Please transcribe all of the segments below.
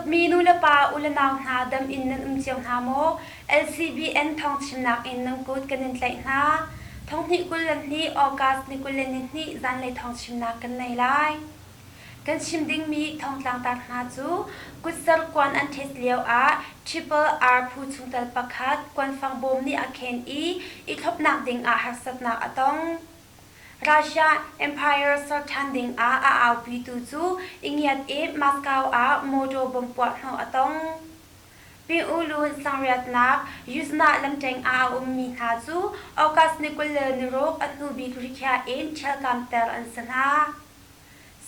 Dawtmi nulepa ulenau hna dam in nan um cio hna maw? LCBN thawngchimnak in nan kut kan in tlaih hna. Thonghnih 22 August ni 22 zanlei thawngchimnak kan nei lai. Kan chim dingmi thongtlangtar hna cu kutser kuan an test lio ah Triple R phu chungtel pakhat kuanfang bawm nih a khen i i thlopnak ding ah harsatnak a tong. Russia Empire ser ṭhan ding ah a aupitu cu i ngiat i Moscow ah mawṭaw bomb puah hnawh a tong. Pingulun sangriatnak Yuzna lamṭeng ah a ummi hna cu August ni 26 a hnubik rikhiah in ṭhialkamter an si hna.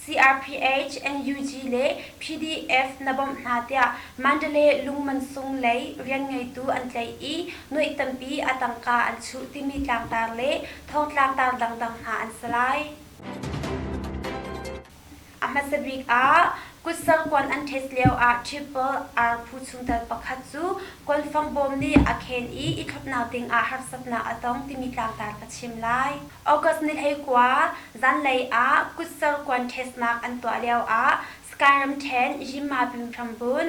CRPH, NUG le PDF na bawmh hna tiah Mandalay lungmansung lei rianngeitu an tlaih i nuaih tampi a tangka an chuh timi tlangtar le thawngtlangtar dangdang hna an si lai. A hmasa bik ah kutser kuan an test lio ah Triple R phu chungtel pakhat cu kuanfang bawm nih a khen i i thlopnak ding ah harsatnak a tong timi tlangtar ka chim lai. August ni 19 zanlei ah kutser kuan testnak an tuah lio ah Skyrim ṭhen Yinmabin hrambun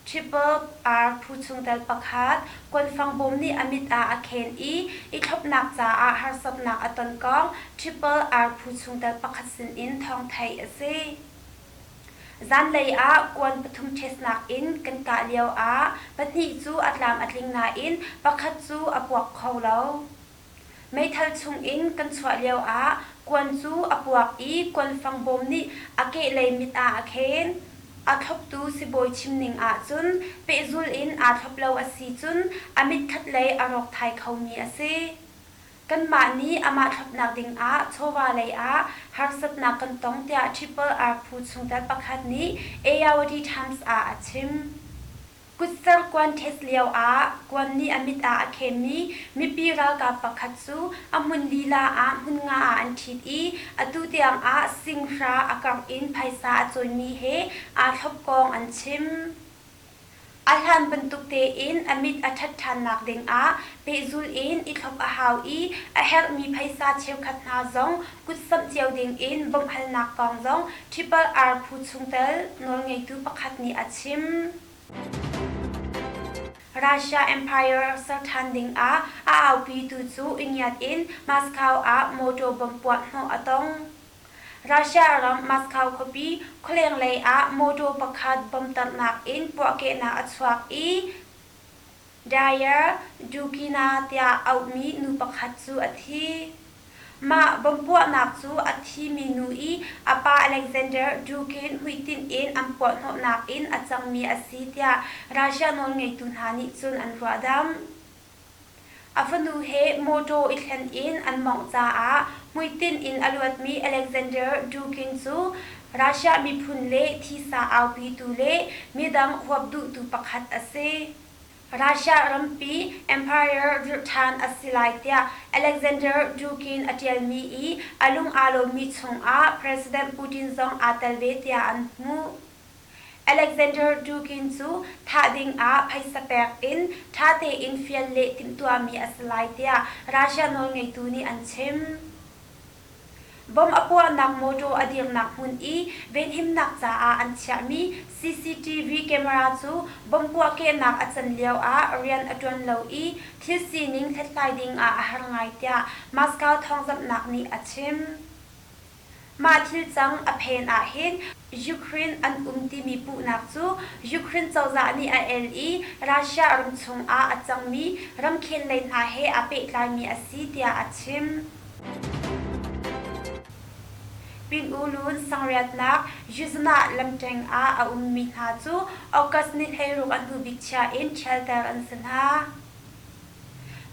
Triple R phu chungtel pakhat kuanfang bawm nih a mit ah a khen i i thlopnak caah harsatnak a ton kong Triple R phu chungtel pakhat sinin thawng theih a si. Zanlei ah kuan pathum testnak in kan kah lio ah pahnih cu a tlam a tling nain pakhat cu a puak kho lo. Meithal chungin kan chuah lioah kuan cu a puak i kuanfang bawm nih a kehlei mit ah a khen. A thloptu sibawi chimning ahcun pehzul in aa thlop lo a si cun a mit khatlei a rawk thai khomi a si. Kanmah nih amah thlopnak dingah chawva lei ah harsatnak kan tong tiah Triple R phu chungtel pakhat nih Ayeyarwady Times ah a chim. Kutser kuan test lio ah kuan nih a mit ah a khenmi mipi ralkap pakhat cu a hmun lila ah hmun nga ah an ṭhit i atu tiang ah singhra a karh in phaisa a cawimi he aa thlop kong an chim. A hlan bantuk tein a mit a ṭhat ṭhannak ding ah pehzul in i thlop a hau i a herhmi phaisa cheukhat hna zong kutsamh cio ding in bawmhhalnak kong zong Triple R phu chungtel nawlngeitu pakhat nih a chim. Russia Empire ser ṭhan ding ah a aupitu cu i ngiat in Moscow ah mawṭaw bomb puah hnawh a tong. Russia ram Moscow khuapi khualeng lei ah mawṭaw pakhat bomb tarhnak in puahkehnak a chuak i Dyer Dugina tiah auhmi nu pakhat cu a thi. Mah bomb puahnak cu a thimi nu i a pa Alexander Dugin hmuitinh in an puahhnawhnak in a cangmi a si tiah Russia nawlngeitu hna nih cun an ruahdamh. A fanu he mawṭaw i thlen in an mawngh caah hmuitinh in a luatmi Alexander Dugin cu Russia miphun le thisa aupitu le midang huap duhtu pakhat a si. Russia rampi empire dirh ṭhan a si lai tiah Alexander Dugin a ṭialmi i a lung aa lawmmi chungah President Putin zong aa tel ve tiah an hmuh. Alexander Dugin cu thah dingah phaisa pek in ṭha tein fial le timhtuahmi a si lai tiah Russia nawlngeitu nih an chim. Bomb a puahnak mawṭaw a dirnak hmun i venhimnak caah an chiahmi CCTV camera cu bomb puahkehnak a can lioah rian a ṭuan lo i thil sining hlathlai dingah a har ngai tiah Moscow thawngzamhnak nih a chim. Mah thil cang a phen ahhin Ukraine an um timi puhnak cu Ukraine cozah nih a el i Russia ram chungah a cangmi ramkhel lei hna he aa pehtlaimi a si tiah a chim. Pin-U-Lun sangriatnak Yuzna lamṭeng ah a ummi hna cu August ni 16 a hnubik chia in ṭhialter an si hna.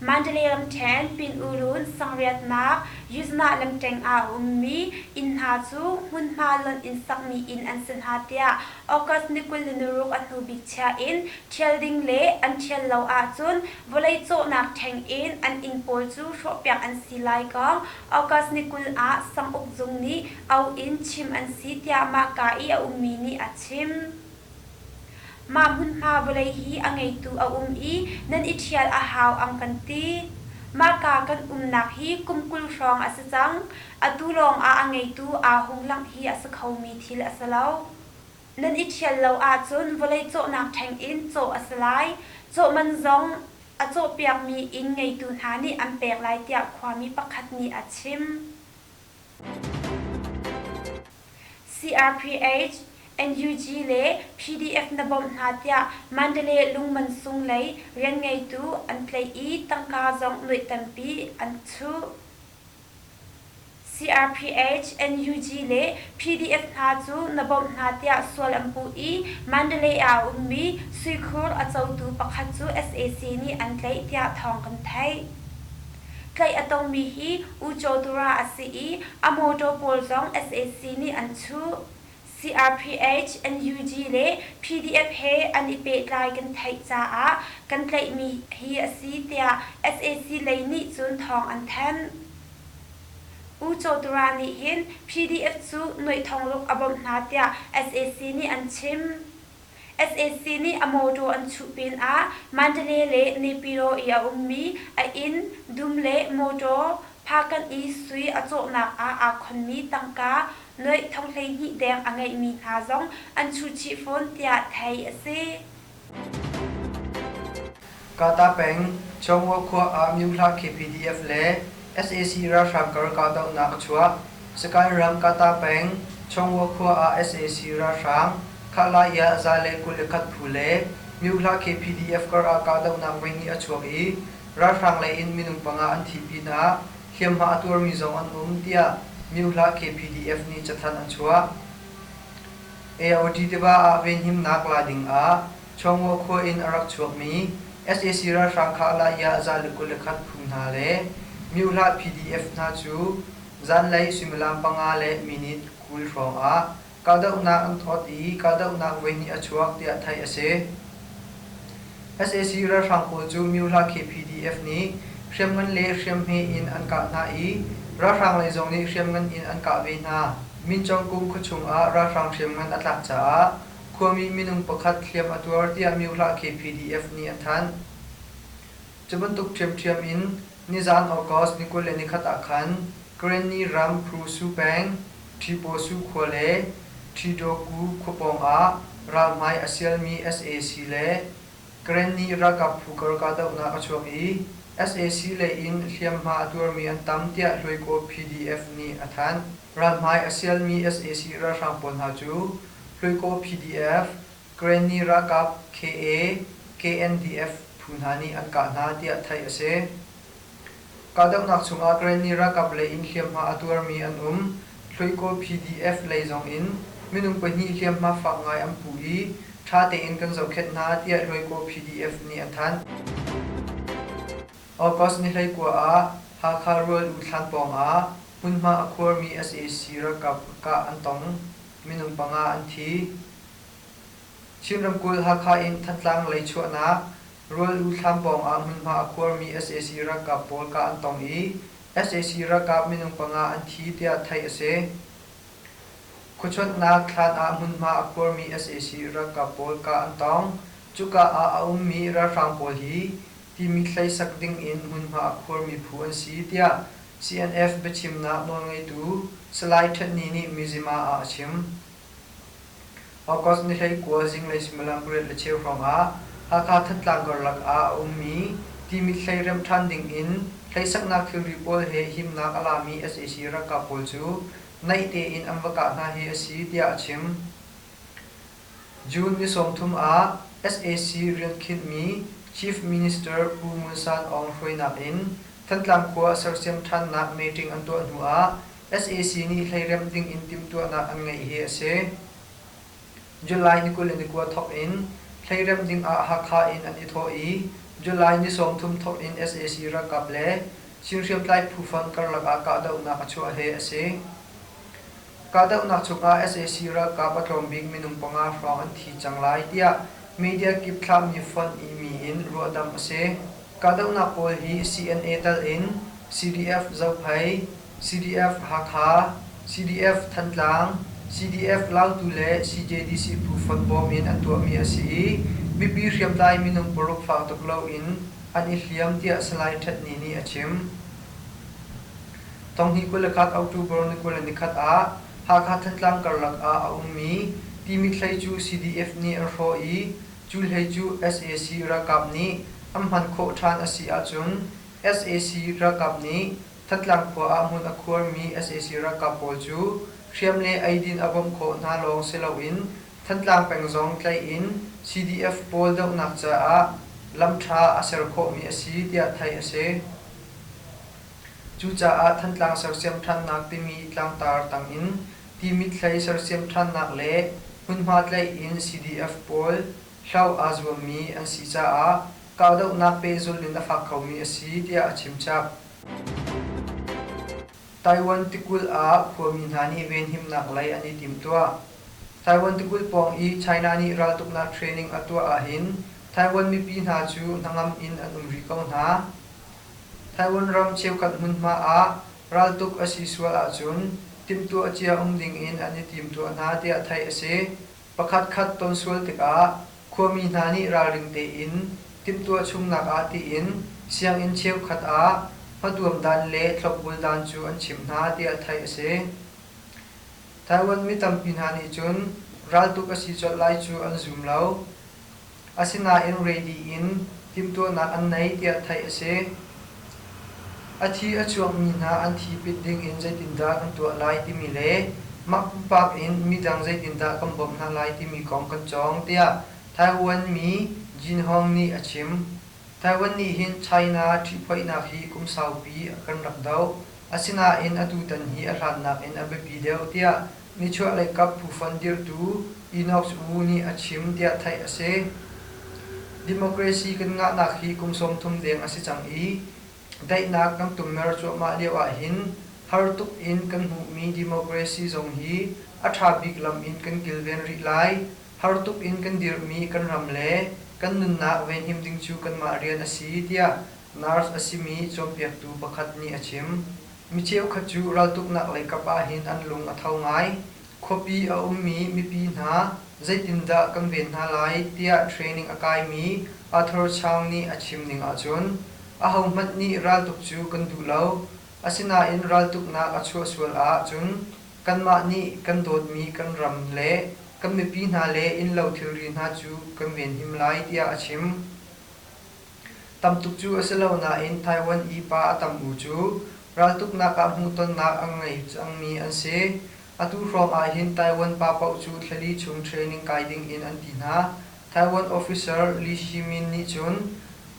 Mandalay ramṭhen Pin-U-Lun sangriatnak Yuzna lamṭeng ah a ummi inn hna cu hmunhma lonh in sakmi inn an si hna tiah August ni 26 a hnubik chia in ṭhial ding le an ṭhial lo ahcun vawlei cawhnak ṭheng in an inn pawl cu hrawhpiak an si lai kong August ni 20 ah sanguk zung nih au in chim an si tiah mahka i a ummi nih a chim. Mah hmunhma vawlei hi a ngeitu a um i nan i ṭhial a hau ang kan ti. Mahka kan umnak hi kum 20 hrawng a si cang. Atu lawngah a ngeitu aa hung langh hi a si khomi thil a si lo. Nan i ṭhial lo ahcun vawlei cawhnak ṭheng in cawh a si lai. Cawh man zong a cawhpiakmi inn ngeitu hna nih an pek lai tiah khuami pakhat nih a chim. CRPH, NUG le PDF na bawmh hna tiah Mandalay lungmansung lei rianngeitu an tlaih i tangka zong nuaih tampi an chuh. CRPH, NUG le PDF hna cu na bawmh hna tiah sual an puh i Mandalay ah a ummi suikhur a cotu pakhat cu sac nih an tlaih tiah thawng kan theih. Tlaih a tongmi hi U Kyaw Tura a si i a mawṭaw pawl zong sac nih an chuh. CRPH, NUG le PDF he an i pehtlai kan theih caah kan tlaihmi hi a si tiah sac lei nih cun thawng an thanh. U Kyaw Tura nih hin PDF cu nuaih thongruk a bawmh hna tiah sac nih an chim. Sac nih a mawṭaw an chuh pinah Mandalay le Naypyidaw i a ummi a inn, dum le mawṭaw Phakanh i sui a cawhnak ah aa khonmi tangka nuaih thong 12 deng a ngeihmi hna zong an chuh chih fawn tiah theih a si. Kata peng, Chawngwa khua ah Myuhla KPDF le sac ralhrang kar kahdohnak a chuah. Sagaing ram Kata peng, Chawngwa khua ah sac ralhrang Khahlah 121 phu le Myuhla KPDF kar ah kahdohnak voihnih a chuak i ralhrang lei in minung panga an thih pinah hliamhma a tuarmi zong an um tiah Myuhla KPDF nih cathanh an chuah. AOD tiva ah venhimnak la ding ah Chawngwa khua in a rak chuakmi sac ralhrang Khahlah 121 phu hna le Myuhla PDF hna cu zanlei suimilam panga le minute 20 hrawng ah kahdohnak an thawt i kahdohnak voihnih a chuak tiah theih a si. Sac ralhrang pawl cu Myuhla KPDF nih hriamngan le hriamhme in an kah hna i ralhrang lei zong nih hriamngan in an kah ve hna. Minchawngkung khuachung ah ralhrang hriamngan a tlak caah khuami minung pakhat hliam a tuar tiah Myuhla KPDF nih an thanh. Cu bantuk ṭhiamṭhiam in nizaan August ni 21 ah khan Karenni ram Prusu peng Ṭhipaw-su khua le Ṭhidaw-ku khua pawngah ralhmai a sialmi sac le Karenni ralkap phu kar kahdohnak a chuak i sac lei in hliamhma a tuarmi an tam tiah Hluaikaw PDF nih a thanh. Ralhmai a sialmi sac ralhrang pawl hna cu Hluaikaw PDF, Karenni ralkap KA, KNDF phu hna nih an kah hna tiah theih a si. Kahdohnak chungah Karenni ralkap lei in hliamhma a tuarmi an um. Hluaikaw PDF lei zong in minung pahnih hliamhma fak ngai an pu i ṭha tein kan zohkhenh hna tiah Hluaikaw PDF nih a thanh. August ni 19 ah Hakha Rual U thlan pawngah hmunhma a khuarmi sac ralkap kah an tong. Minung panga an thi. Chin ramkulh Hakha in Thantlang lei chuahnak Rual U thlam pawngah hmunhma a khuarmi sac ralkap pawl kah an tong i sac ralkap minung panga an thi tiah theih a si. Khuachuanhnak thlan ah hmunhma a khuarmi sac ralkap pawl kah an tong. Cuka ah a ummi ralhrang pawl hi timi hlei sak ding in hmunhma a khuarmi phu an si tiah CNF biachimnak nawlngeitu Salai Htet Ni nih Mizzima ah a chim. August ni 19 zinglei suimilam pariat le cheu hrawngah Hakha Thantlang karlak ah a ummi Timit hlei remh ṭhan dingin hleisaknak thilri pawl he himnak a lami sac ralkap pawl cu naih tein an va kah hna hi a si tiah a chim. June ni 30 ah sac riankhinhmi Chief Minister Pu Ngun San Aung hruainak in Thantlang khua sersiam ṭhannak meeting an tuah hnu ah sac nih hleiremh ding in timhtuahnak an ngeih hi a si. July ni 29 thawk in hleiremh ding ah Hakha in an i thawh i July ni 30 thawk in sac ralkap le Chin hriamtlai phu fonh karlak ah kahdohnak a chuah hi a si. Kahdohnak chungah sac ralkap a tlawm bik minung panga hrawng an thi cang lai tiah media kip thlahmi fonh i mi in ruahdamh a si. Kahdohnak pawl hi CNA tal in CDF Zophei, CDF Hakha, CDF Thantlang, CDF Lautu le CJDC phu fonh bawm in an tuahmi a si i mipi hriamtlai minung paruk fak tuk loin an i hliam tiah Salai Htet Ni nih a chim. Thonghnih 21 October ni 21 ah Hakha Thantlang karlak ah a ummi Timit hlei cu CDF nih an hrawh i cu hlei cu sac ralkap nih an hman khawh ṭhan a si ahcun sac ralkap nih Thantlang khua ah hmun a khuarmi sac ralkap pawl cu hriam le eidin a bawmh khawh hna lawng si loin Thantlang peng zong tlaih in CDF pawl dohnak caah lam ṭha a ser khawhmi a si tiah theih a si. Cucaah Thantlang sersiam ṭhannak timi tlangtar tangin Timit hlei sersiam ṭhannak le hmunhma tlaih in CDF pawl hloh aa zuammi an si caah kahdohnak pehzulh in a fak khomi a si tiah a chimchap. Taiwan tikulh ah khuami hna nih venhimnak lei an i timtuah. Taiwan tikulh pawng i China nih raltuknak training a tuah ahhin Taiwan mipi hna cu hnangam in an um rih ko hna. Taiwan ram cheukhat hmunhma ah raltuk a si sual ahcun timhtuah cia um dingin an i timtuah hna tiah theih a si. Pakhatkhat ton sual tikah khuami hna nih ralring tein timhtuah chungnak ah tiin sianginn cheukhat ah hmatuam dan le thlopbul dan cu an chimh hna tiah theih a si. Taiwan mi tampi hna nih cun raltuk a si colh lai cu an zum lo. Asinain ready in timhtuahnak an nei tiah theih a si. A thi a chuakmi hna an thi pit dingin zeitindah kan tuah lai timi le mah pumpak in midang zeitindah kan bawmh hna lai timi kong kan cawng tiah Taiwan mi Jin Hong nih a chim. Taiwan nih hin China ṭhihphoihnak hi kum saupi kan rak doh. Asinain atutan hi a hlannak in a biapi deuh tiah nichuahlei kap phu dirhtu Enoch Wu nih a chim tiah theih a si. Democracy kan ngahnak hi kum 30 deng a si cang i daihnak kan tummer cuahmah lio ahhin har tuk in kan hmuhmi democracy zong hi a ṭha bik lam in kan kilven rih lai. Har tuk in kan dirhmi kan ram le kan nunnak venhim ding cu kanmah rian a si tiah nurse a simi cawnpiaktu pakhat nih a chim. Mi cheukhat cu raltuknak lei kap ahhin an lung a tho ngai. Khuapi a ummi mipi hna zeitindah kan ven hna lai tiah training a kaimi Arthur Chang nih a chim ning ahcun ahohmanh nih raltuk cu kan duh lo. Asinain raltuknak a chuah sual ahcun kanmah nih kan dawtmi kan ram le kan mipi hna le innlo thilri hna cu kan venhim lai tiah a chim. Tam tuk cu a si lo nain Taiwan i pa a tam u cu raltuknak ah hmuhtonnak a ngei cangmi an si. Atu hrawng ahhin Taiwan pa paoh cu thlali chung training kai ding in an ti hna. Taiwan officer Li Shimin nih cun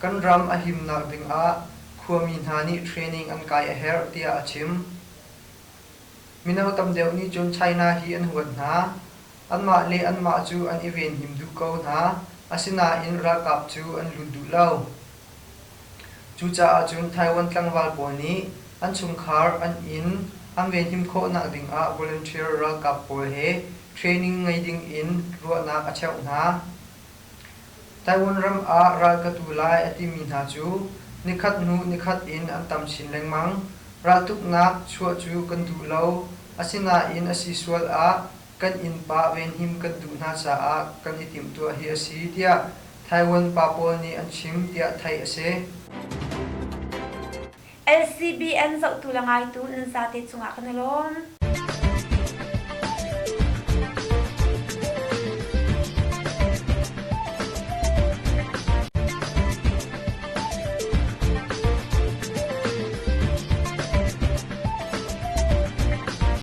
kan ram a himnak dingah khuami hna nih training an kai a herh tiah a chim. Mino tam deuh nih cun China hi an huat hna. Anmah le anmah cu an i venhim duh ko hna, asinain ralkap cu an lut duh lo. Cucaah cun Taiwan tlangval pawl nih an chungkhar, an inn an venhim khawhnak dingah volunteer ralkap pawl he training ngei dingin ruahnak a cheuh hna. Taiwan ram ah ral ka tu lai a timi hna cu nikhat hnu nikhat in an tam chin lengmang. Raltuknak chuah cu kan duh lo, asinain a si sual ah kan innpa venhim kan duh hna caah kan i timhtuah hi a si tiah Taiwan pa pawl nih an chim tiah theih a si. LCBN zohtu le ngaitu nan zate cungah kan i lawm.